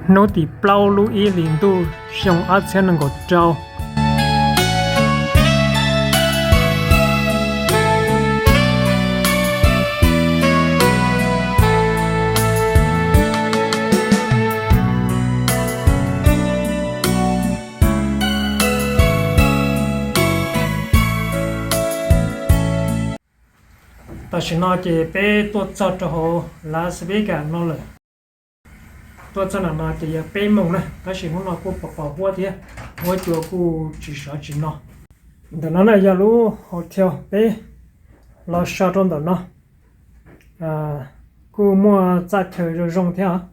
Hnub tim plaub lub ib hlis ntuj xyoo ob txhiab nees nkaum rau. Tam sim no ces peb tuaj txog rau hauv Las Vegas no lawm. Tuaj txog nram no ces yog peb moos na, tab sis hnub no kuj pom pom huab thiab, huab cua kuj tsis sov tsis no. Ntawm no na yog lub hotel peb los so rau ntawm no, kuj muaj txaj chaw zoo zoo thiab os.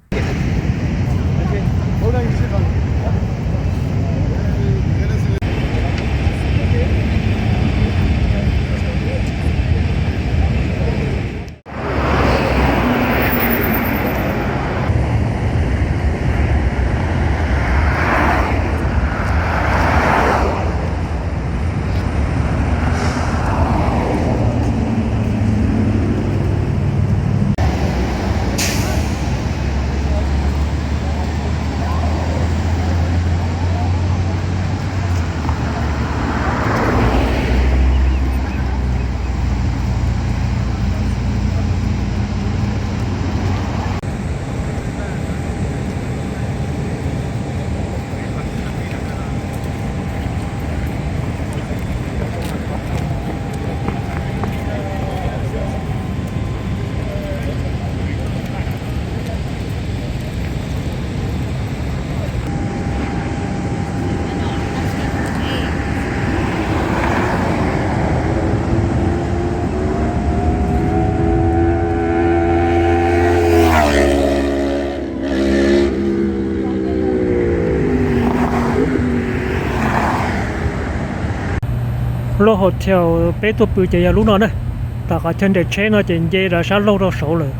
Lub hotel peb tuaj pw ces yog lub no na. Tom qhov chaw nres tsheb no ces nce rau sab laug rau saud lawm.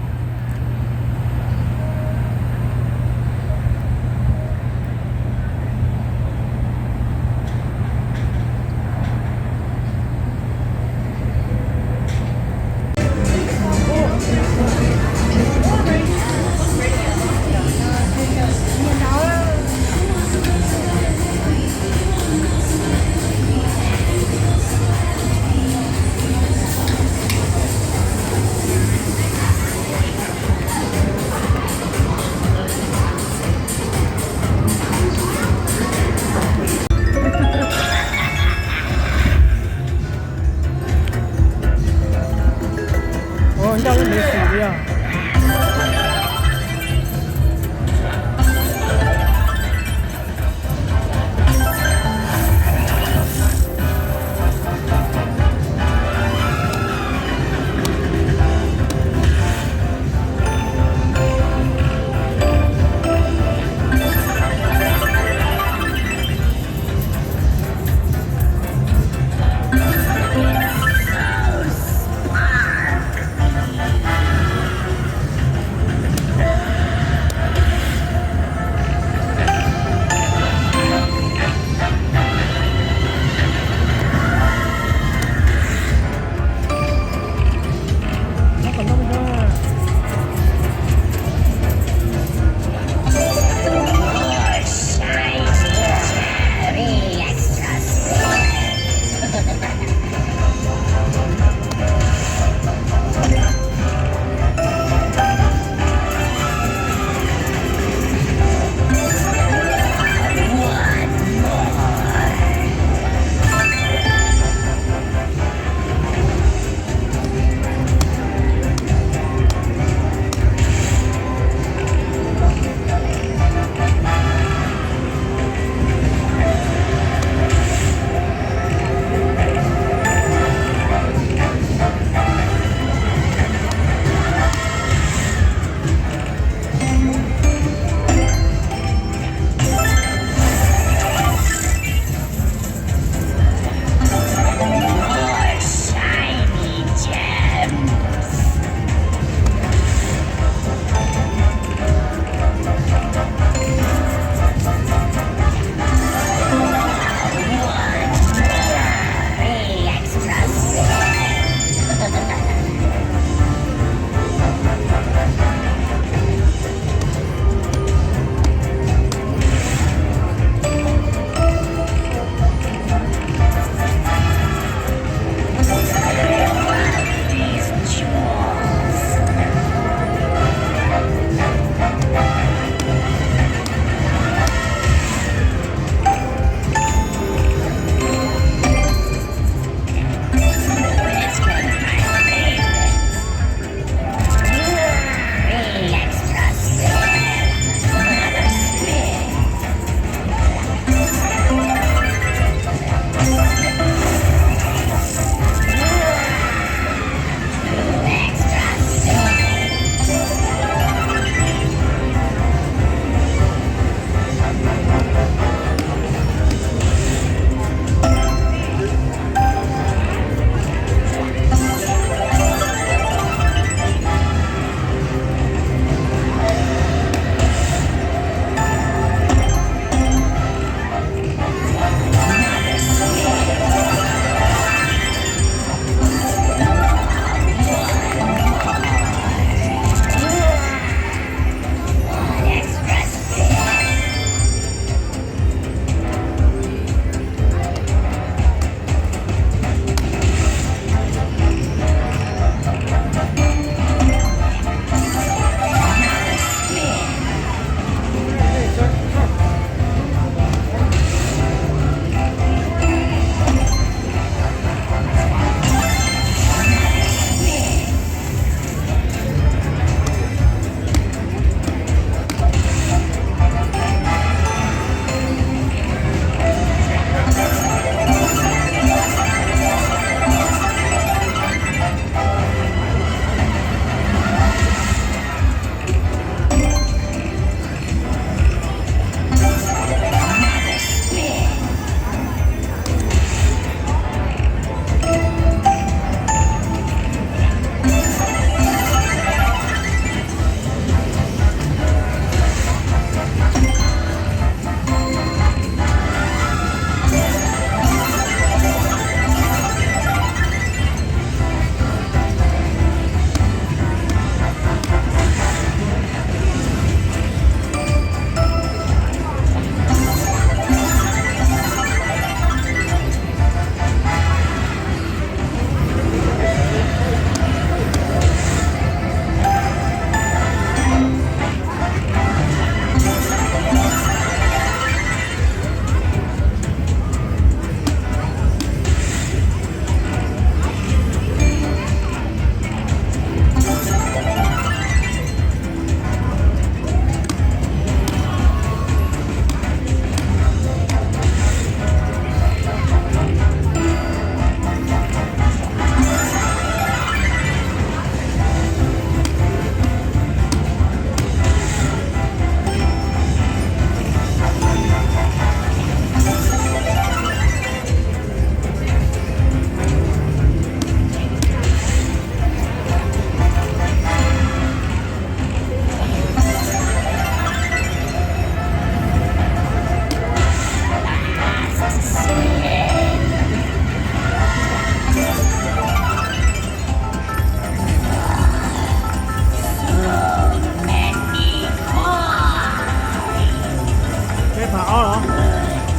Ob los?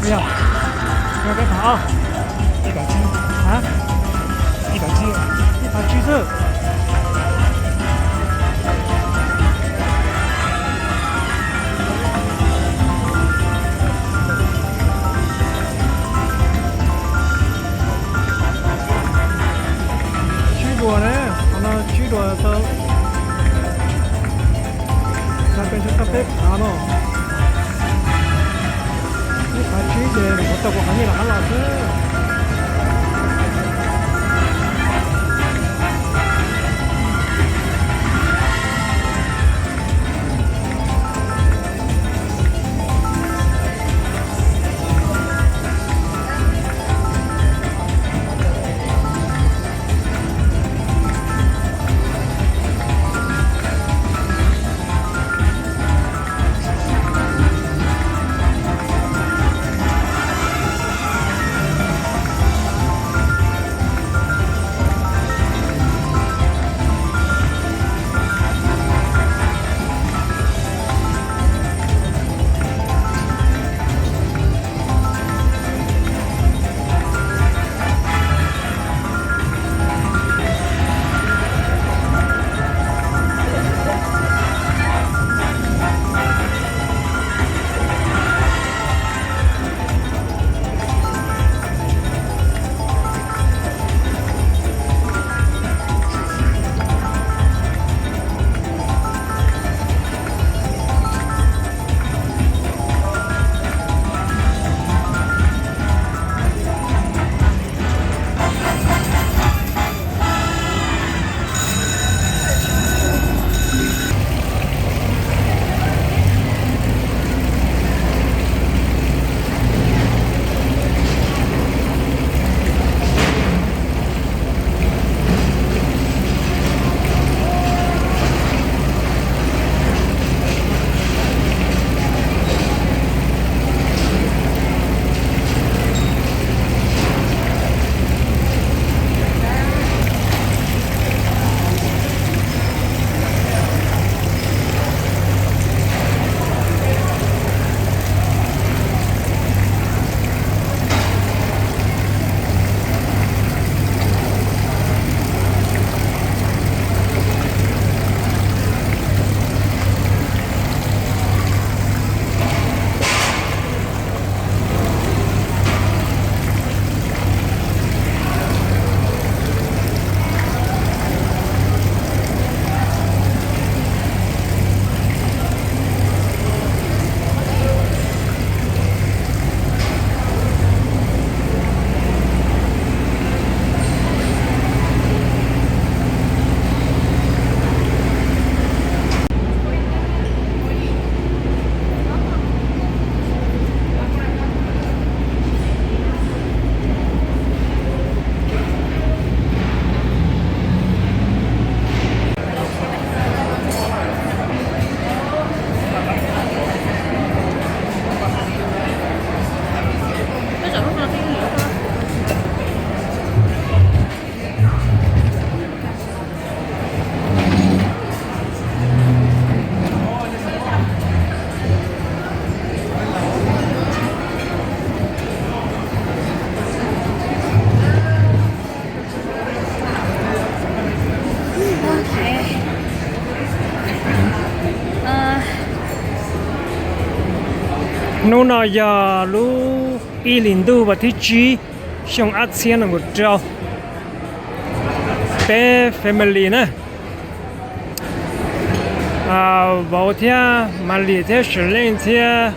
Yog, yog peb phav ob. Ib phav tsib, hab? Ib phav tsib, ib phav tsib xwb. Tsib duas na, qhov no tsib duas tau, tau peb, tau peb phav no. Ib phav tsib ces kuv tau kuv qhov nyiaj rov qab los xwb. Hnub no yog lub ib hlis ntuj vas thib tsib, xyoo ob txhiab nees nkaum rau. Peb family na, vauv thiab Malis thiab Saleej thiab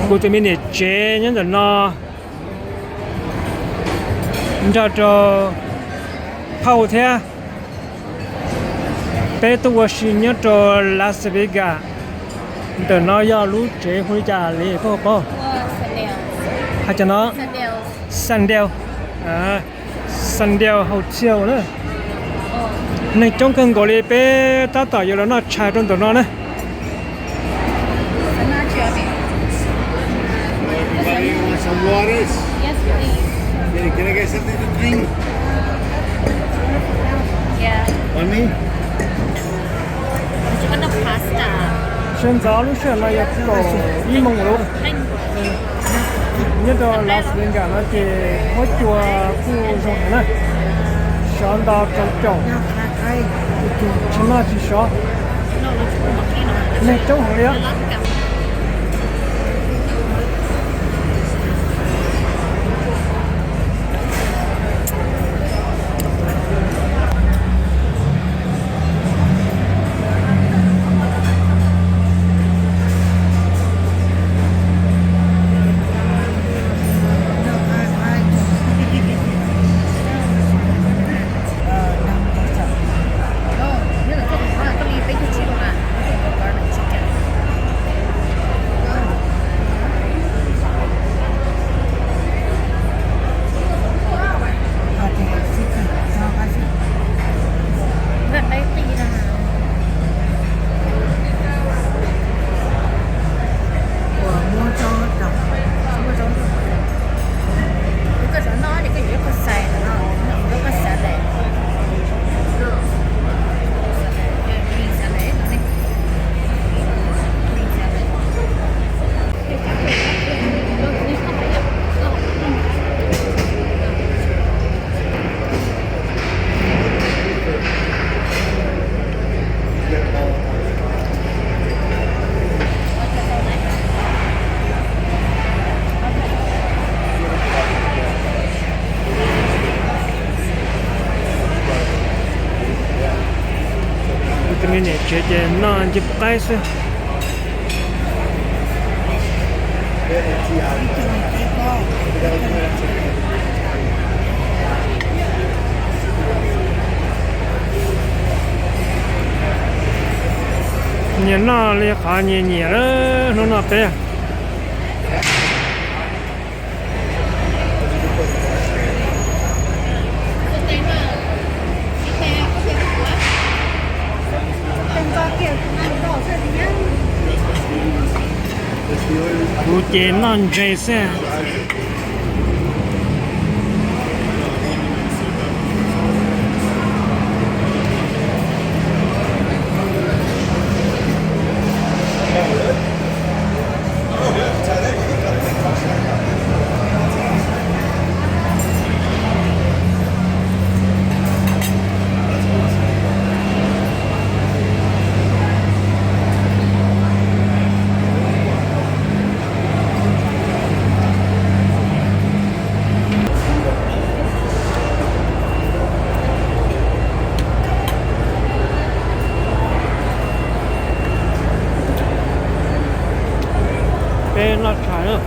kuv tus me niam tsev nyob ntawm no, nrog rau phauj thiab. Peb tuaj ua si nyob rau Las Vegas. Ntawm no yog lub tsev hu li cas li koj paub? Hais tias no Sandel, Sandel Hotel na. Neeg coob kawg nkaus li, peb tab tom yuav los noj tshais rau ntawm no na. Some waters? Yes, please. Can, can I get something to drink? Yeah. On me? Just want a pasta. Sawv ntxov lub sij hawm no yog kaum ib moos lawm. Nyob rau Las Vegas no ces huab cua kuj zoo heev na, sov nto rau caum, tsis noj tsis sov, neeg coob heev li os. Tus me niam tsev ces noj ncej puv qaib xwb. Nyias noj li qhov nyias nyiam lawm hnub no peb. Kuv ces noj ntses xwb. Peb noj tshais na.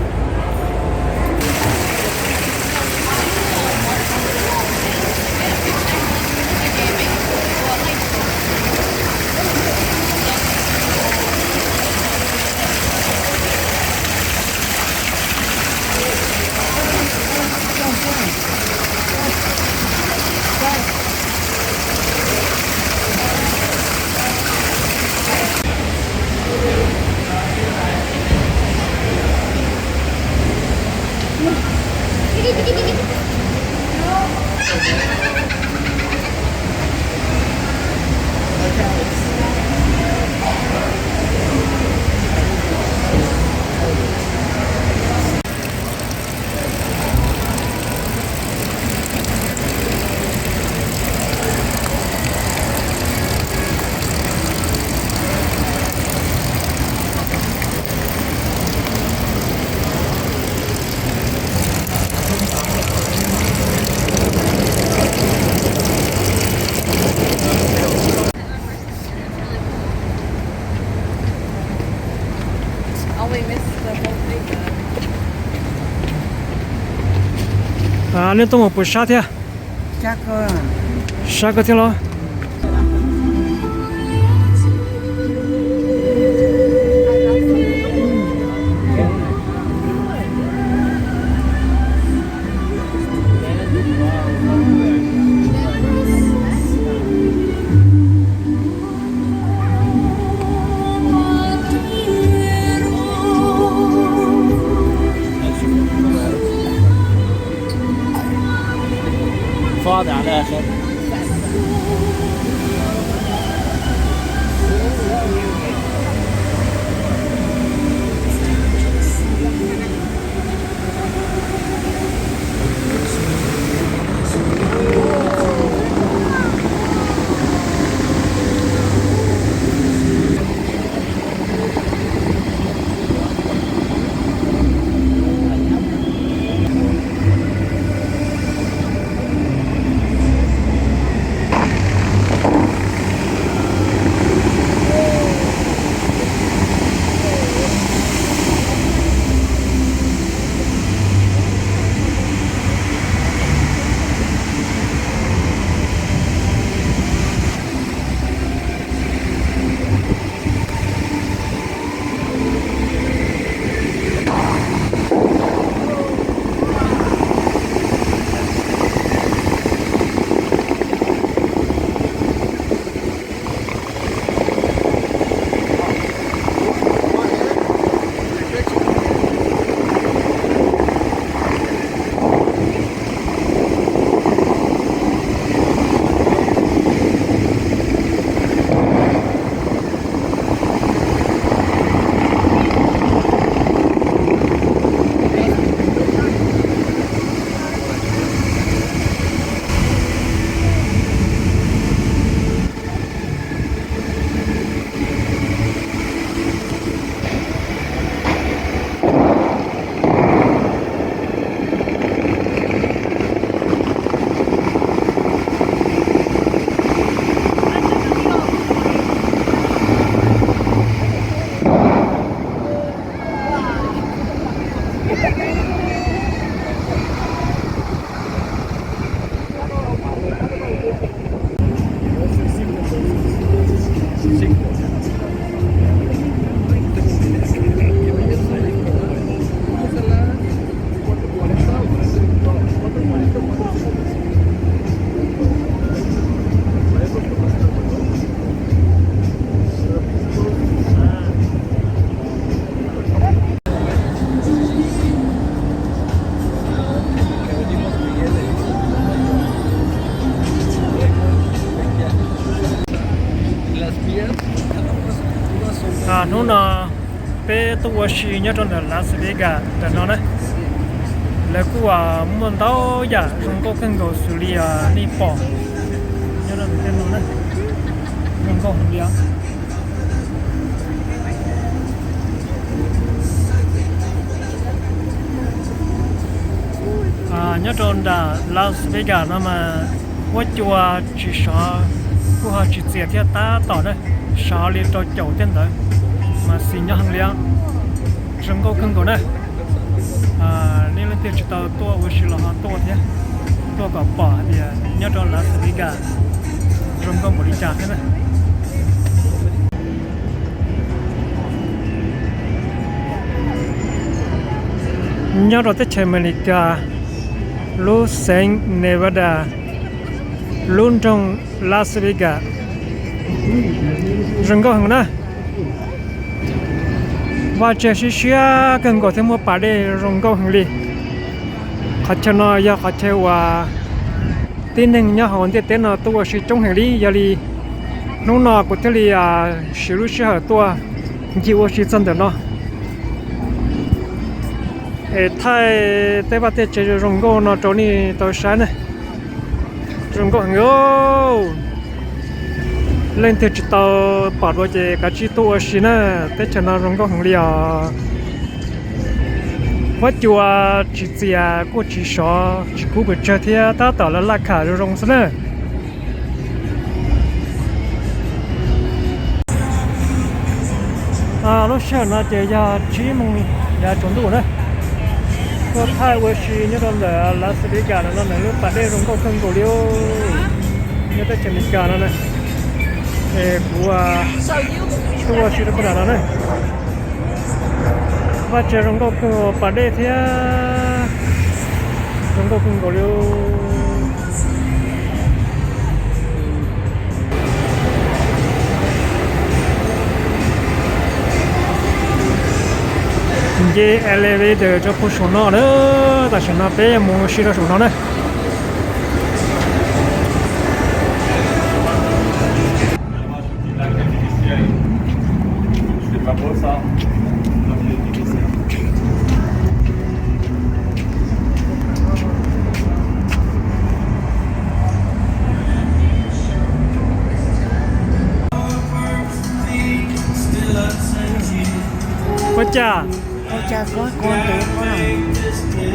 Nej tuaj mus puas sab thiab? Sab kawg thiab los? Hnub no peb tuaj ua si nyob rau ntawm Las Vegas ntawm no na, lawv kuj muaj ntau yam zoo nkauj kawg nkaus xws li nej pom nyob rau ntawm tej no na, zoo nkauj heev li os. Nyob rau nram Las Vegas no mas huab cua tsis sov, kuj ho tsis txias thiab tab tom na, sov li rau caum tej ntawd, mas xis nyob heev li os. Zoo nkauj kawg nkaus na. Nej leej twg tsis tau tuaj ua si los ho tuaj thiab, tuaj kom pom hais tias nyob rau Las Vegas zoo nkauj npaum li cas thiab na. Nyob rau teb chaws Amelikas, lub xeev Nevada, lub nroog Las Vegas, zoo nkauj heev na. Vaj tse siab siab kawg nkaus thiab muaj pas dej zoo nkauj heev li. Qhov chaw no yog qhov chaw uas tib neeg nyob hauv ntiaj teb no tuaj ua si coob heev li, yog li hnub no kuv thiaj li siv lub sij hawm tuaj ncig ua si txog ntawm no es thaij tej vaj tej tsev zoo nkauj no rau nej tau saib na. Zoo nkauj heev. Leej twg tsis tau pom dua ces kav tsij tuaj ua si na, teb chaws no zoo nkauj heev li os. Huab cua tsis txias kuj tsis sov, tsis kub pes tsawg thiab tab tom laj laj kham zoo zoo xwb na. Lub sij hawm no ces yog tsib moos yav tsaus ntuj na. Tuaj thaij ua si nyob rau ntawm Las Vegas no, lub pas dej zoo nkauj kawg nkaus li nyob teb chaws Amelikas no na. Es kuv tuaj ua si rau pab nram no na. Vaj tse zoo nkauj kawg, pas dej thiab zoo nkauj kawg nkaus li. Nce elevator rau puag saum no na, tam sim no peb mus si rau saum no na. Ua cas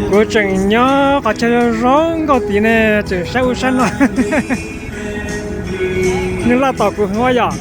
kuv tseem nyob qhov chaw zoo nkauj tid ne, tseem saib ub saib no. Nws laj tom kuv hwv yom.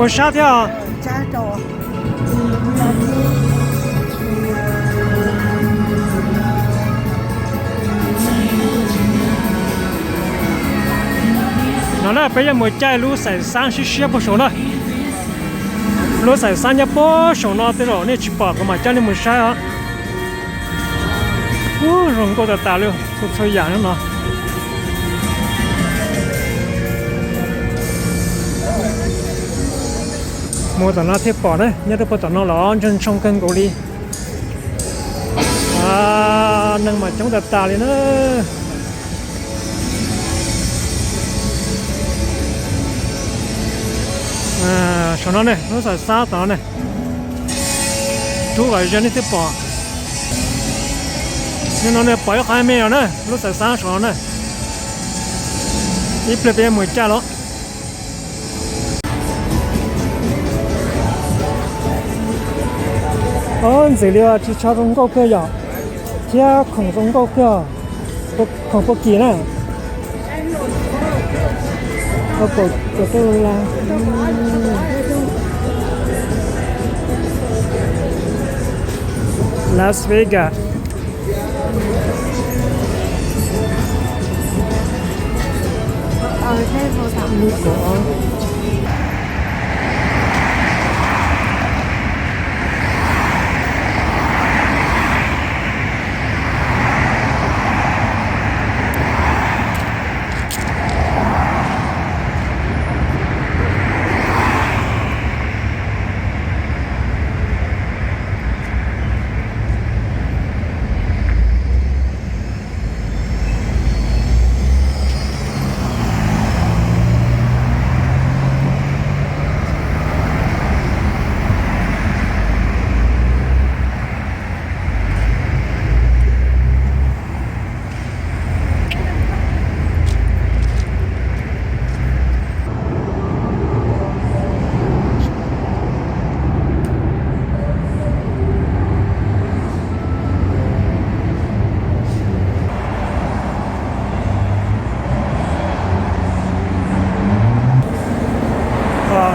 Ua sab thiab os. No na peb yuav mus caij lub xaim xab siab siab puag saum na. Lub xaim xab nyob puag saum no, tej zaum nej tsis pom kuv mam coj nej mus saib os. Ub, zoo nkauj tas tas li, txhua txhua yam no. Mus tom no thiaj pom na, nyob rau puag tom no los ntsoog ntshoo kawg nkaus li. Neeg mas coob tas tas li na. Saum no ne, lub xaim xab tom no ne, rub kom ze nej thiaj pom. Nim no ne pom ib qho me os na, lub xaim xab saum no na. Ib pliag peb mus caj los. Ob, ntxim li tsis tshua zoo nkauj kawg yom, thiab khoom zoo nkauj kawg, khoom pua kis na. Las Vegas.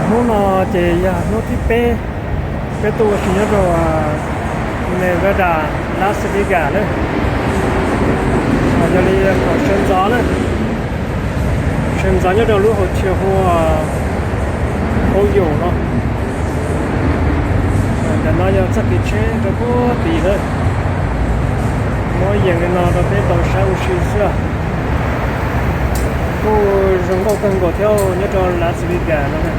Hnub no ces yog hnub thib peb peb tuaj ua si nyob rau Nevada, Las Vegas na. Yog li kom sawv ntxov na, sawv ntxov nyob rau lub hotel hu ua Hyatt no. Ntawm no yog txoj kev tsheb rau puag tid na. Muab yees li no rau peb tau saib ua si xwb. Kuj zoo nkauj kawg nkaus thiab nyob rau Las Vegas no na.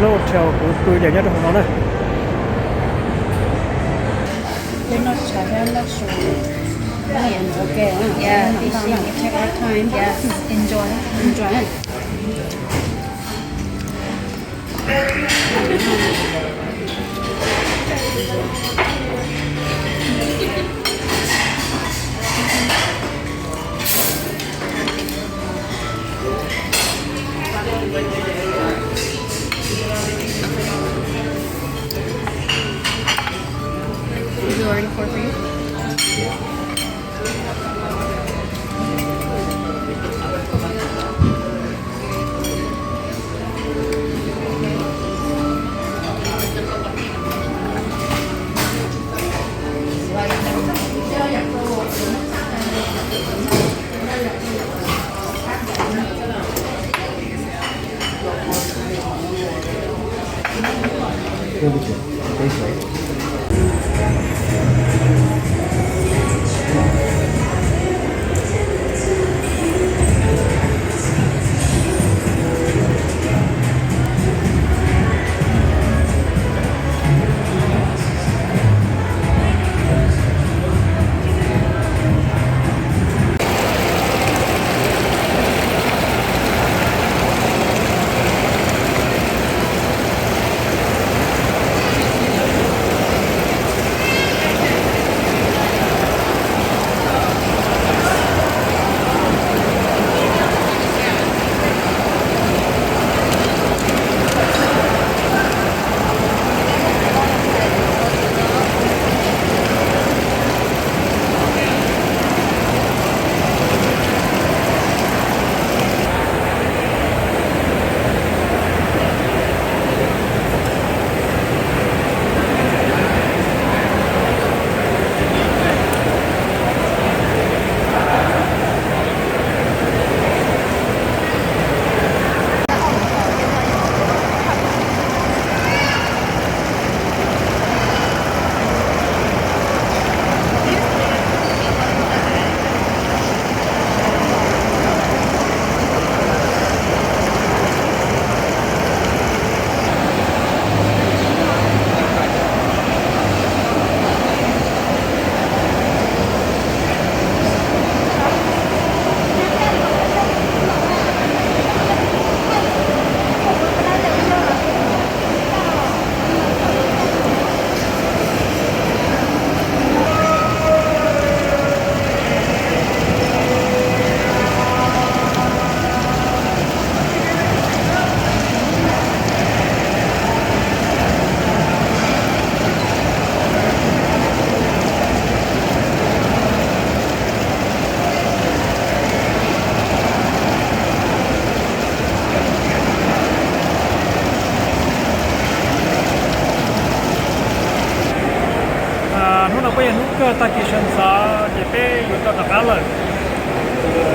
Lub hotel kuv pw ces nyob rau hauv no na.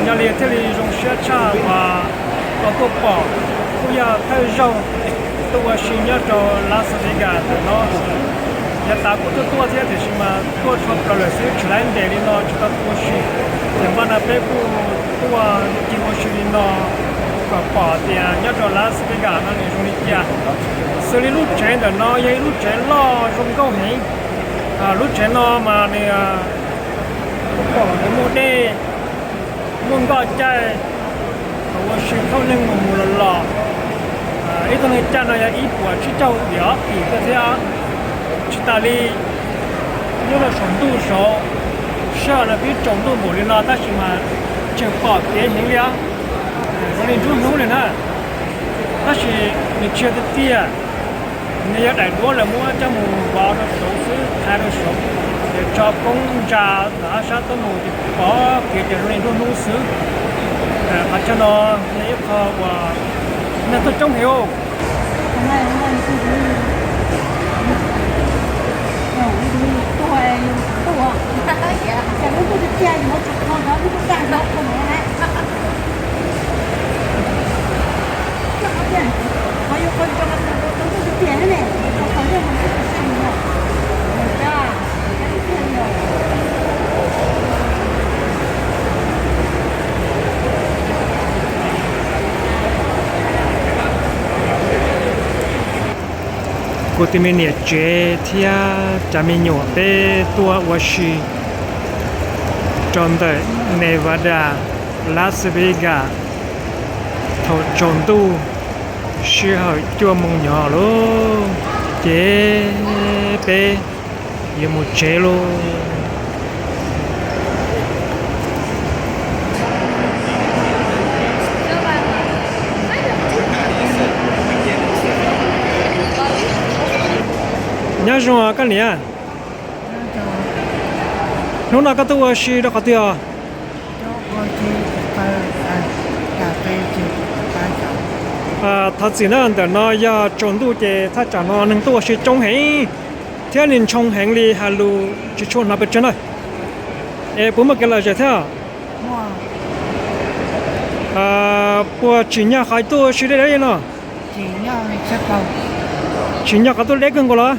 Yog li thiaj li zoo siab tshaj uas tau tuaj pom, kuj yog thawj zaug tuaj ua si nyob rau Las Vegas ntawm no. Yav tas kuj tuaj tuaj thiab tiam sis mas tuaj tshua plaws lawm xwb tsis laib ntes li no tsis tau tuaj ua si. Ces npaj no peb kuj tuaj ncig ua si li no kom pom tias nyob rau Las Vegas no nws zoo li cas. Xws li lub tsev ntawm no yog ib lub tsev loj zoo nkauj heev. Lub tsev no mas nws pom nws muaj dej, muaj nkoj caij, ua si thauj neeg mus mus los los. Ib tug neeg caij no yog ib puas tsib caug yim ob kim thiab. Tsis tas li nyob rau saum ntuj saud, sij hawm no twb tsaus ntuj npaum li no tab sis mas tseem pom kev heev li os. Zoo li nruab hnub li na, tab sis nws tsis yog tiag tiag. Nws yog daim duab lawv muab coj mus vov rau saud xwb, thaiv rau saud, ces tso koob ntsa tom sab tuaj mus ces pom kev ces zoo li nruab hnub xwb. Qhov chaw no yog ib qho uas neeg tuaj coob heev. Kuv tus me niam tsev thiab cov me nyuam peb tuaj ua si rau ntawm Nevada, Las Vegas, thaum tsaus ntuj sij hawm cuaj moos nyom lauj, ces peb yuav mus tsev lauj. Nyob zoo koj niam. Hnub no koj tuaj ua si rau qhov twg os? Thov txim na, ntawm no yog tsaus ntuj ces thaj tsam no neeg tuaj ua si coob heev thiab nws ntshoo heev li hais lus tsis tshua hnov pes tsawg na. Es puas muaj kev lom zem thiab? Puas tsim nyog qhov tuaj ua si deb deb li no? Tsim nyog qhov tuaj deb kawg nkaus los?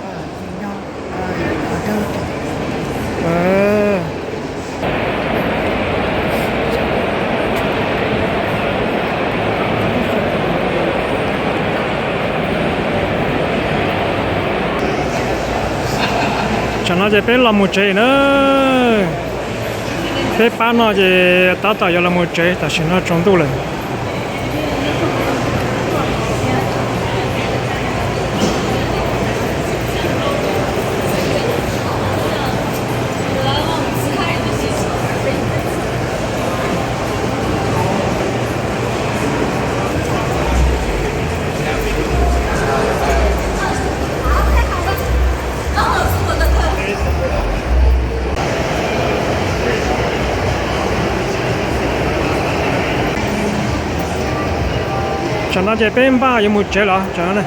Tsam no ces peb los mus tsev na. Peb pab no ces tab tom yuav los mus tsev, tam sim no tsaus ntuj lawm. Tsam no ces peb npaj yuav mus tsev los tsam no.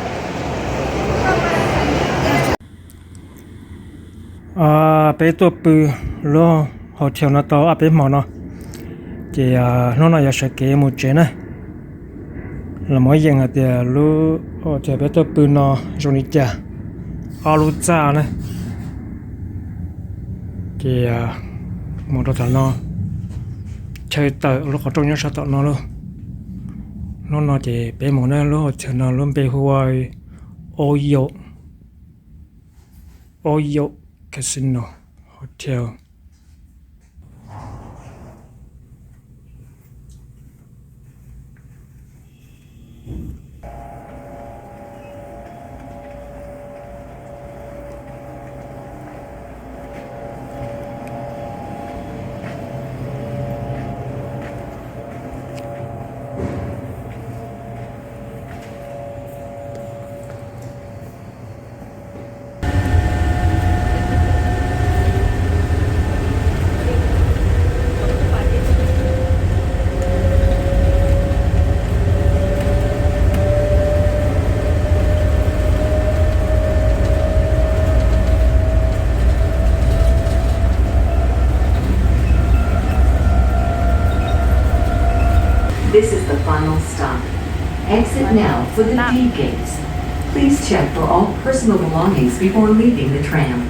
Peb tuaj pw lub hotel no tau ob peb hmo no, ces hnub no yuav sawv kev mus tsev na. Los mus yees hais tias lub hotel peb tuaj pw no zoo li cas, ob lub txaj na. Ces mus rau tom no, chaw tawm lub qhov rooj nyob sab tom no lauj. Hnub no ces peb mus na, lub hotel no lub npe hu ua Oyo, Oyo Casino Hotel. This is the final stop. Exit now for the D gates. Please check for all personal belongings before leaving the tram.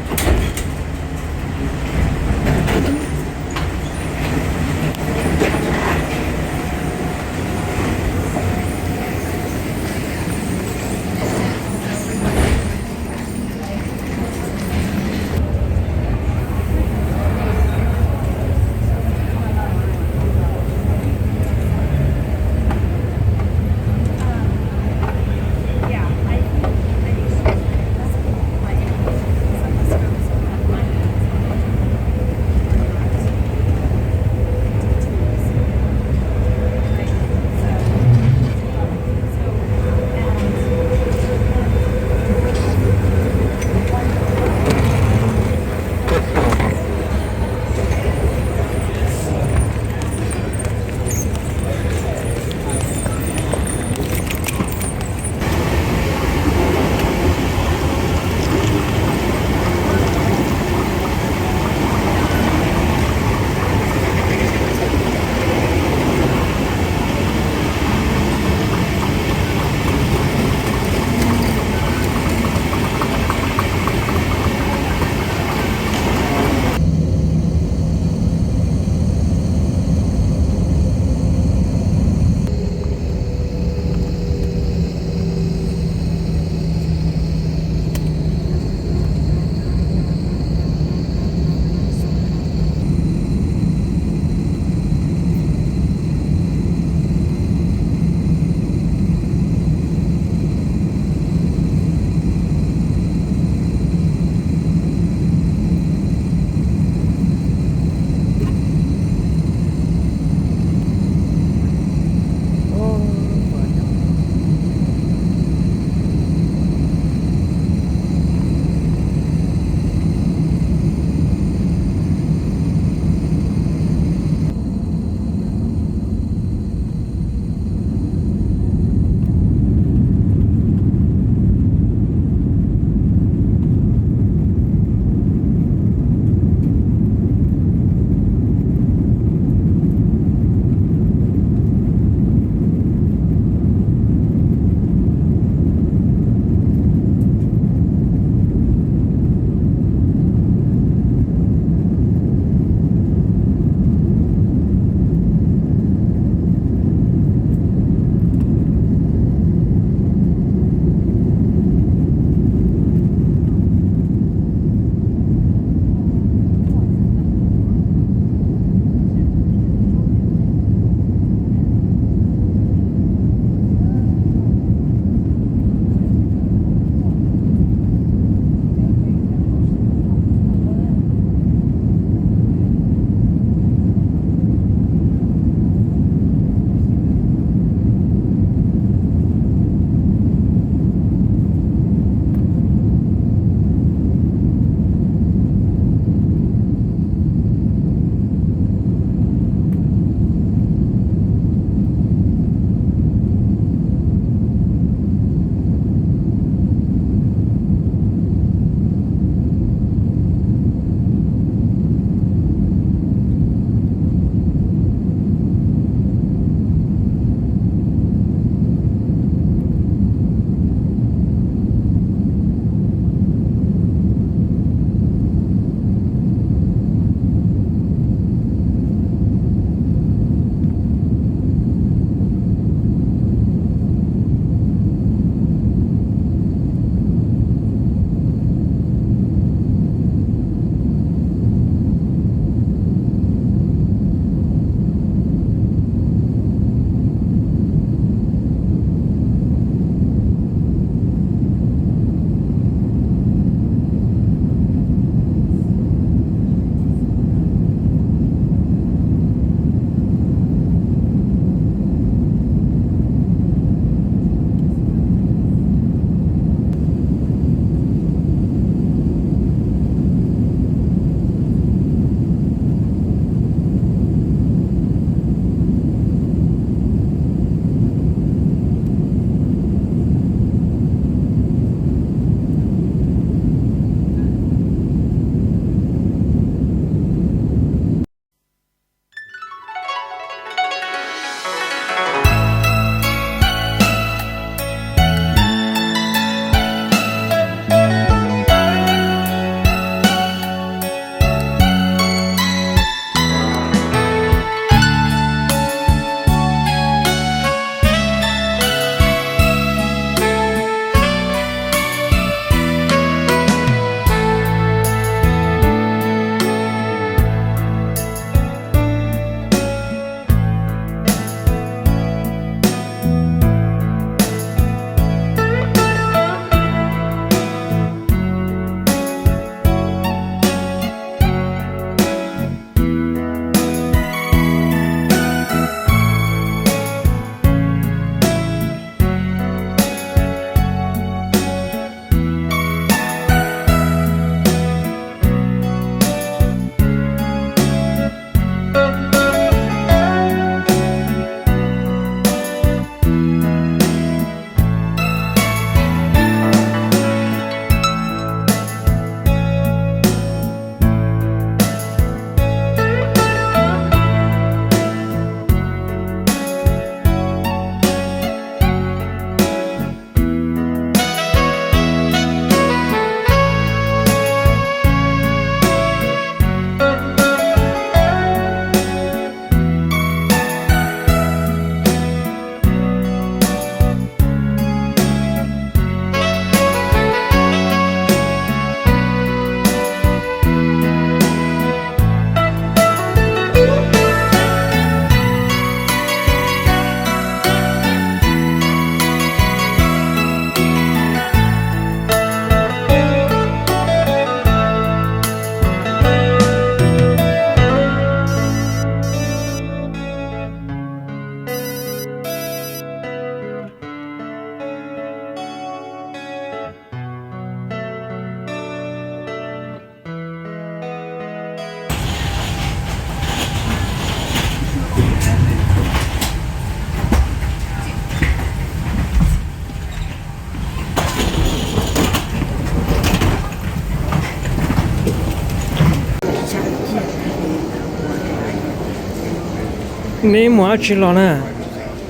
Neb mus dab tsi los na?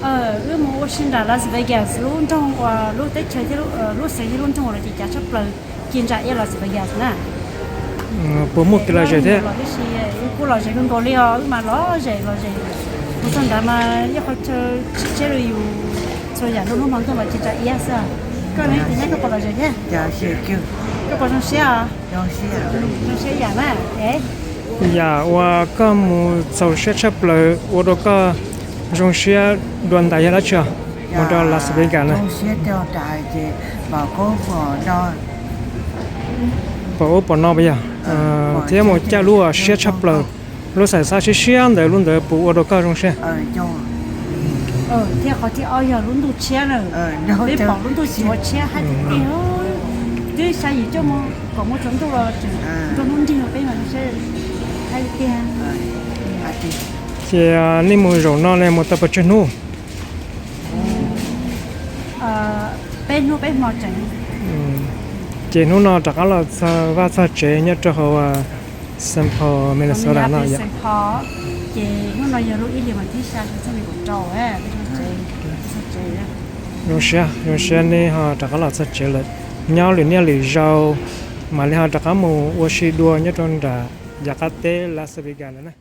Wb mus ua si nram Las Vegas, lub nroog uas lub teb chaws, lub xeev thiab lub nroog uas lawv cav tshaj plaws ces nram Las Vegas na. Puas muaj kev lom zem thiab? Wb kuj lom zem kawg nkaus li os, wb mas lom zem lom zem. Mus txog nrad mas ib qho chaw tsis tshiab rau yus, txhua yam nruab hnub hmo ntuj los ces nram Iab xwb. Koj ne, koj puas lom zem thiab? Koj puas zoo siab? Zoo siab yam na. Yam uas koj mus txaus siab tshaj plaws ua rau koj zoo siab dua ntais yog dab tsi? Mus rau Las Vegas na. Pom ub pom no puas yog? Thiab mus caj lub siab tshaj plaws, lub xaim xab siab siab ntawd, lub ntawd puas ua rau koj zoo siab? Thiab qhov thib ob yog lub ntuj tshiab na. Peb pom lub ntuj tsis ua tshiab hais tiag tiag. Twb xya yim cuaj moos kaum moos tsaus ntuj los tseem nruab hnub nrig no peb mas zoo siab hais tiag. Ces nej mus zaum no ne mus tau pes tsawg hnub? Peb hnub peb hmo tseem. Ces hnub no rov qab los txog vaj txog tsev nyob rau hauv Saint Paul, Minnesota no yom. Ces hnub no yog lub ib hlis mas thib xya xyoo ob txhiab nees nkaum rau, peb tsev. Zoo siab, zoo siab nej ho rov qab los txog tsev lawm. Nyob lwm niaj lwm zaus mam li ho rov qab mus ua si dua nyob rau nram yav qab teb Las Vegas lawm na.